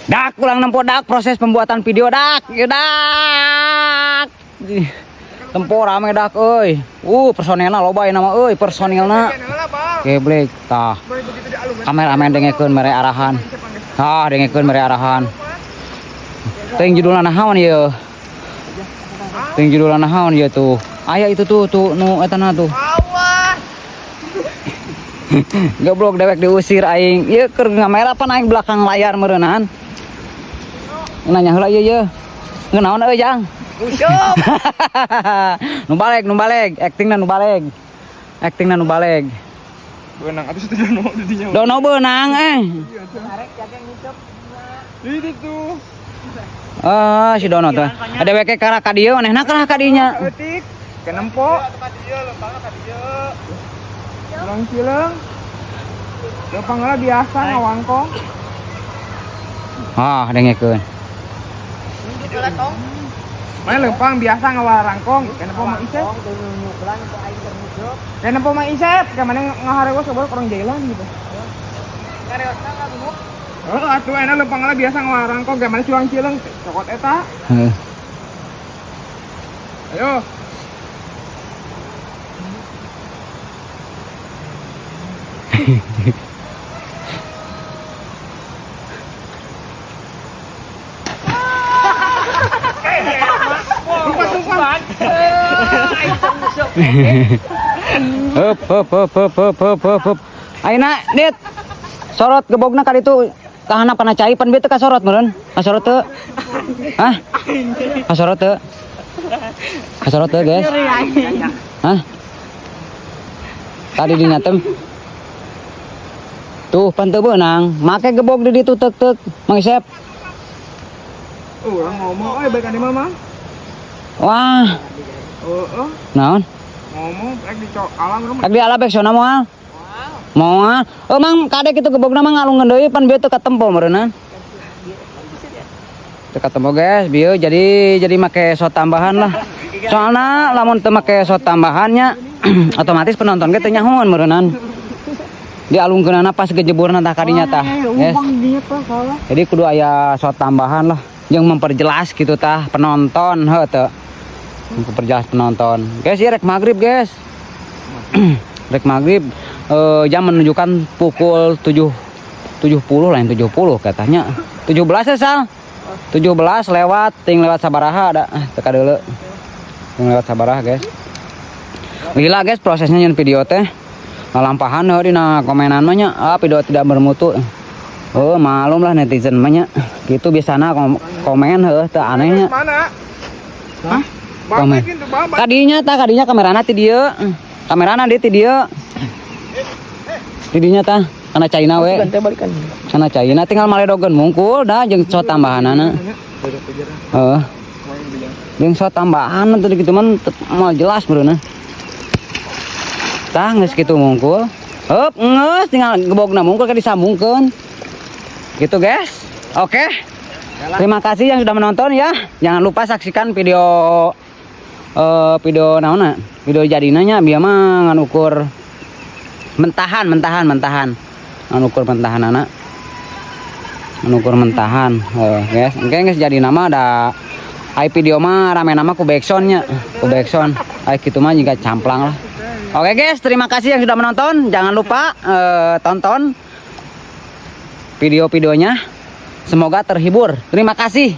Dak ulang nempo dak proses pembuatan video dak. Ya dak. Tempo rame dak euy. Personilna loba ieu nama euy, personilna. Geblek tah. Kameramen dengekeun mere arahan. Tah dengekeun mere arahan. Teuing judulna naon ieu? Teuing judulna naon ieu tuh? Aya itu tuh tuh nu eta na tuh. Goblok dewek diusir aing. Ieu keur ngamera pan aing belakang layar meureunaan. Nanya heula ieu ieu. Ngenaon euy Jang? Usup. Nu baleg, nu baleg, actingna nu baleg. Actingna nu baleg. Beunang atuh situ dono di dinya. Dono beunang eh. Itu tuh. Ah, si Dono tuh. Ada weke karak ka dieu manehna kalah ka dinya. Eutik. Kenempo. Silang silang. Lempang lah biasa ngawangkong. Ah, dengekeun. Mana lempang biasa ngawarangkong. Kenempo mah Isep. Kenempo mah Isep. Kamana ngaharewos coba kurang jalan gitu. Oh, atuh enak lempang lah biasa ngawarangkong. Kamana cuang cileung cokot eta. Heeh. Ayo. Hup hup hup hup hup hup hup hup. Ayeuna dit. Sorot gebogna ka ditu. Kahana pana cai pan bieu teu kasorot meureun. Kasorot teu? Hah? Kasorot teu? Kasorot teu, guys? Hah? Tadi dinya teh tuh pan teu beunang, make gebog di ditu tek-tek, Mang Isep. Urang ngomong euy baik ane mah. Wah, Heeh, naon? ngomong rek dicok alam rumah. Rek diala backsound moal? Moal. Oh mang kadek itu gebogna mah ngalungeun deui pan bieu teu katempo meureunna. Teu katempo guys, bieu jadi make shot tambahan lah. Soalna lamun teu make shot tambahannya otomatis penonton ge teu nyahoan meureunnan. Dialungkeunana pas gejeburna tah kadinya tah. Guys. Jadi kudu aya shot tambahan lah yang memperjelas gitu tah penonton heuh teu. Memperjelas penonton. Guys, ieu rek maghrib guys. Rek maghrib jam menunjukkan pukul 7.70 lain 70 katanya. 17 ya Sal. 17 lewat ting lewat sabaraha ada teka deuleu. Ting lewat sabaraha guys. Lila guys prosesnya nyen video teh. Ngalampahan heuh dina komenan mah nya, ah video tidak bermutu. Oh, malum lah netizen mah nya. Gitu biasana komen heuh teu aneh nya. Mana? Hah? Komen. Kadinya tah kadinya kamerana ti dieu. Kamerana di ti dieu. Ti dinya tah kana caina we. Kana caina tinggal maledogeun mungkul dah jeung shot tambahanana. Heeh. Jeung shot tambahan teh kitu mah moal jelas meureunna. Tah geus kitu mungkul. Heup geus tinggal gebogna mungkul ke disambungkeun. Gitu guys. Oke. Terima kasih yang sudah menonton ya. Jangan lupa saksikan video video naonna? Video jadina nya bieu mah ngan ukur mentahan. Ngan ukur mentahanana. Ngan ukur mentahan. Guys, engke geus jadi nama da ai video mah rame nama ku backsound nya, ku backsound. Ai kitu mah jiga camplang lah. Oke guys, terima kasih yang sudah menonton. Jangan lupa tonton video-videonya. Semoga terhibur. Terima kasih.